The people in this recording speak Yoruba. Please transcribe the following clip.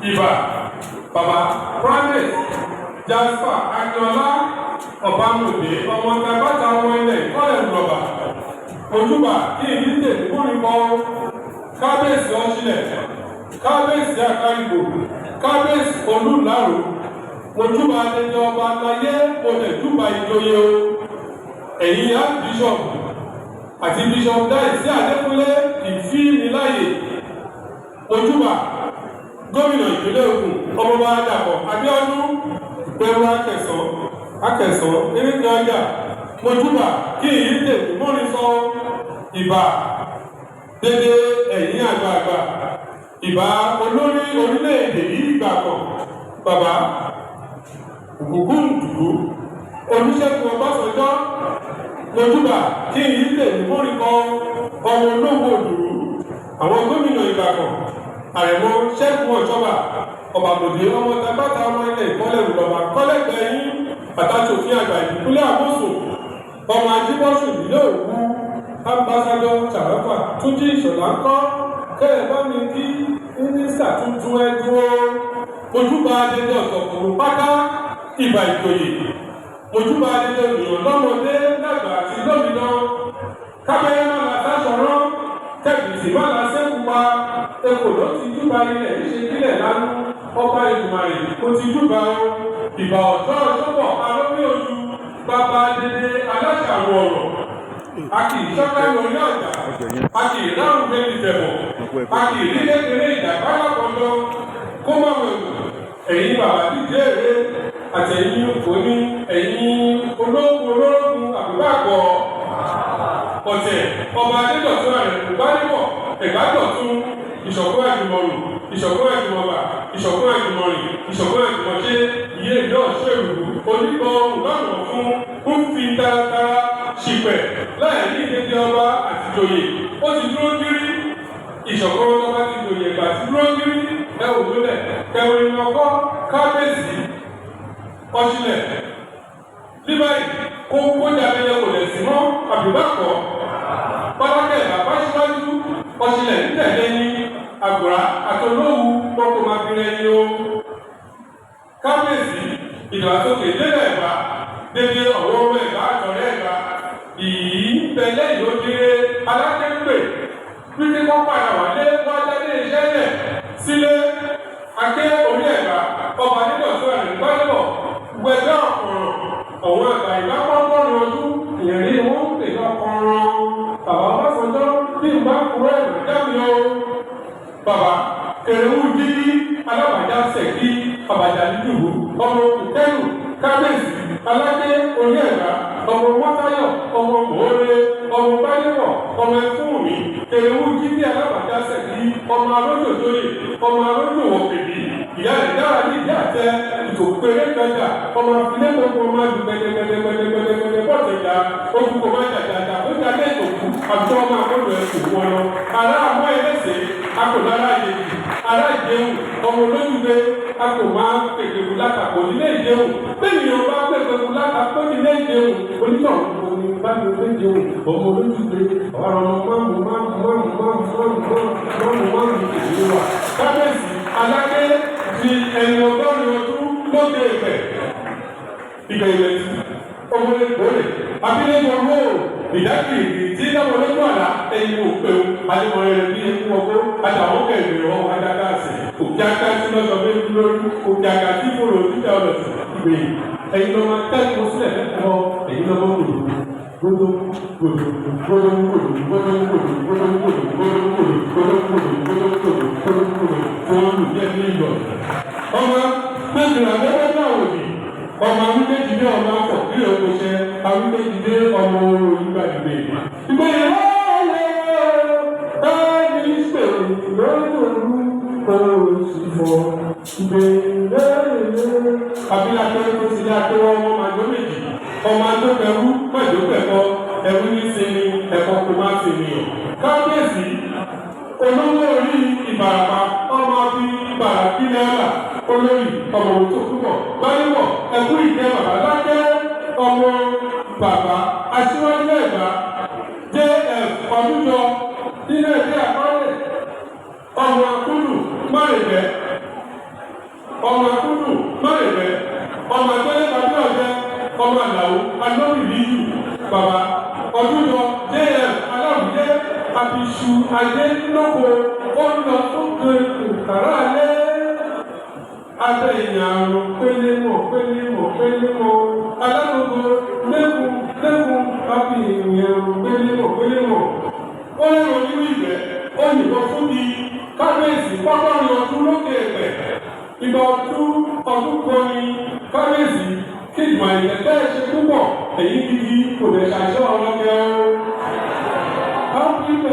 Ìbà bàbá Primate Jasper Akínọlá Ọbámòde, ọmọ tagbátà, ọmọ ilẹ̀ ìkọ́lẹ̀ rọ̀bà. Ojúbà kí ìdí tèmi kúrin kọ́. Kábíyèsí Ọ̀ṣìlẹ̀, Kábíyèsí Àkàrìgbò, Kábíyèsí Olúńlárò, mojúbà adéjọ ọba láyé, mo dẹ̀ júbà ìjòyè o. Ẹ̀yin Archbishop àti Bishop Dáìsí Adékúnlé Ìfímiláyè, ojúbà gómìnà ìpínlẹ̀ Ògùn, Ọmọọba Dàpọ̀ Abíọ́dún, Ìpẹ́rù Akẹsàn Akẹsàn eréke ọjà. Mojúbà kí èyí tèmi mórin sọ. Ìbà dédé ẹ̀yìn àgbààgbà, ìbà olórí orílẹ̀-èdè yìí ìgbà kan, bàbá Ògúngúndùú Olúṣẹ́gun Ọbásanjọ́. Mojúbà kí èyí tèmi mórin kọ, ọmọ olówó òdùrú. Àwọn gómìnà ìgbà kan, Àrẹ̀mọ Ṣẹ́gun Ọ̀ṣọ́bà Ọ̀bàbòdé, ọmọ tagbátà, ọmọ ilẹ̀ ìkọ́lẹ̀ rùbàbà kọ́lẹ̀gbẹ́ yín, àtàṣòfin àgbà Ìbíkúnlẹ̀ Àmọ́sùn, ọmọ Ajíbọ́sùn nílé Òwú, Ambassador Sàràfà Túnjí Ìṣọ̀lá ńkọ́? Kẹ́ ẹ bá mi kí mínísítà tuntun ẹ dúró. Mojúbà adédé ọ̀tọ̀kùnrin pátá, ìbà ìjòyè. Mojúbà adédé ènìyàn lọ́mọdé lágbà àti lómìnà. Kábẹ́rẹ́ má la sáṣọrán, kẹ́bìtì má la sẹ́kù pa. Ekò ló ti júbà ilẹ̀ ṣe kílẹ̀ lánú. Ọba Ìdùmarè, mo ti júbà o. Ìbà ọ̀tọ́ ọ̀ṣọ́bọ̀ alómi ojú bàbá dédé aláṣàwọ̀ ọ̀rọ̀. A kì í ṣọ́ká lórí ọ̀jà, a kì í ráhùn bẹ́ẹ̀ tẹ̀bọ̀, a kì í rí kékeré ìjàgbá lápọ̀jọ́ kó má wẹ̀wù. Ẹ̀yin bàbá dídé èrè àtẹ̀yìn òní, ẹ̀yin ológun ológun àbúgbàgbọ́ ọ̀tẹ̀, ọba Adédọ̀tún Àrẹ̀kú Gbádébọ̀ Ẹ̀gbádọ̀tún, ìṣọ̀kan àjùmọ̀rò, ìṣọ̀kan àjùmọ̀bà, ìṣọ̀kan àjùmọ̀rìn, ìṣọ̀kan àjùmọ̀ṣe, ìyé ìlú ọ̀ṣọ́ èrùrù onígbọ̀ ohùn lọ́nà fún ń fi taratara ṣìpẹ̀ láì ní ìdíje ọba àti ìjòyè. Ó ti dúró kiri ìṣọ̀kan ọba ti ìjòyè ẹ̀gbà ti dúró kiri. Ẹ ò lólẹ̀ kẹrin ọkọ. Kábíyèsí Ọ̀ṣìlẹ̀ ní báyìí, kó kó jáde kò lè sí mọ́ àbíbákọ́ pátákẹ́ bàbá síwájú Ọ̀ṣìlẹ̀ nítẹ̀lé ní àgùrá àtolówu kókó máa fi rẹ ní o. Kábíyèsí, ìdàgbàsókè délẹ̀ Ẹ̀gbá, dédé ọ̀wọ́ ọmọ Ẹ̀gbá àtọ̀rẹ́ Ẹ̀gbá ìyí bẹ̀lẹ́ ìlódire alákẹ́pẹ́ wípé kọ́ padà wálé wá jáde iṣẹ́ lẹ̀ sílé. Aké orí Ẹ̀gbá, ọba nígbàtú ẹ̀rìn gbádùbọ̀ wẹgbẹ́ ọ̀kọ̀ràn ọ̀wọ́n àgbà ìgbà pọ́npọ́n ọdún ìrìn wọn ń pè lọ́kọ̀ọ̀ràn. Bàbá Ọbásanjọ́, bí n bá kúrò ẹ̀rọ jáde o. Bàbá kẹrẹwù dídí alábàjá sẹ̀kí àbàjá dídùbù ọmọ kùkẹ́rù. Kábíyèsí Aláké orí Ẹ̀gbá, ọmọ Mọ́táyọ̀, ọmọ Mòóré, ọmọ Báyẹ̀wọ̀, ọmọ Ẹfúnmi, kẹrẹwù dídí alábàjá sẹ̀kí, ọmọ arójòjòyè, ọmọ arójòwòkèbí, ìyá rẹ̀ dára ní ìyá àtẹ ìtòkpéré kẹjà, ọmọ afilé gbogbo ọmọ adu gbẹdẹgbẹdẹgbẹdẹgbẹdẹ bọ́tẹ̀jà ogun kò má jàjàjà ó jà lé ìtòkù àti ọmọ akọ́lù ẹ̀ kò wọ́n lọ. Ará àmọ́ ẹlẹ́sẹ̀ akọ̀lára yèjì ará Ìjẹun, ọmọ olójúgbé a kò máa pèpèkù látàkọ̀ nílé Ìjẹun. Bẹ́ẹ̀ ni ọba pèpèkù látàkọ̀ nílé Ìjẹun onítọ̀ òní bá mi gbé Ìjẹun, ọmọ olójúgbé ọ̀rọ̀ mọ́mù mọ́mù mọ́mù mọ́mù mọ́mù mọ́mù mọ́mù ìlú wa. Kábíyèsí Aláké di ẹni 80 ọdún lóde ìpẹ́ ìgbẹ̀yìn ọmọdé gbòòrè abilékọ owó ìdákìrì tí dáwọn lójú àlá ẹyin òpè o adémọ̀rẹ́ rẹ̀ bí eku ọgbó àtàwọn kẹ̀lé ọ̀hún adágàsì òkè aká tí lọ́sọ̀ méjì lórí òkè àgà tí fòrò títà ọ̀dọ̀tì ìgbẹ̀yìn. Ẹ̀yin lọ́mọ tẹ́kọ̀ọ́ sílẹ̀ lẹ́kọ̀ọ́, ẹ̀yin lọ́mọ gbòdò gbòdò gbòdò gbòdò gbòdò gbòdò gbòdò gbòdò gbòdò gbòdò gbòdò gbòdò gbòdò gbòdò gbòdò gbòdò fóònù yẹ ní ìlọ. Ọmọ gbẹ̀gbẹ̀rẹ̀ àgbẹ̀gbẹ̀ náà wòdì ọmọ awíméjì dé, ọmọ akọ kílẹ̀ oko ṣe awíméjì dé, ọmọ oró ìgbàdìgbè. Ìgbẹ̀yìn lọ́wọ́ ẹni ṣe lóòrù kò sì fọ ìgbẹ̀yìn lẹ́yìn. Abilákẹ́ tó ti dá tó ọmọ màjọ méjì, ọmọ adókẹ́rú màjọ pẹ̀kọ́ ẹ̀rú ní sinmi ẹ̀kọ́ kò má sinmi ọ̀. Kábíyèsí olówó orí Ìbàràpá, ọmọ abí Ìbàràkí náírà, olórí ọmọ tó púpọ̀ báyìí ẹkú ìkẹ́ bàbá lákẹ́, ọmọ bàbá aṣíwájú Ẹ̀gbá JF Ọdúnjọ nínú ẹgbẹ́ àkọọ́lẹ̀, ọmọ akúlù márùn. Márèbẹ́, ọmọ akúndù Márèbẹ́, ọmọ agbẹ́lẹ́ tàbí ọ̀jẹ́, ọmọ àlàó alóbìlíyù. Bàbá Ọdúnjọ JM Aláwìyé abiṣu ajé lóko, ó ń lọ sókè nkàrà alẹ́ abẹ́ ìyàrá pélémọ̀ pélémọ̀ pélémọ̀ alágbogbo lẹ́kùn lẹ́kùn àbí ìyàrá pélémọ̀ pélémọ̀. Ó lẹ́rọ nínú ìgbẹ́, ó yìnbọn fún mi. Kábíyèsí pápárin ọdún lókè ẹ̀pẹ̀, ìgbà ọdún ọdún kan ní kábíyèsí kí ìgbà ìyẹn tẹ́ ẹ ṣe púpọ̀ èyí gidi kò lè ṣàṣọ ọlọ́kẹ́ o.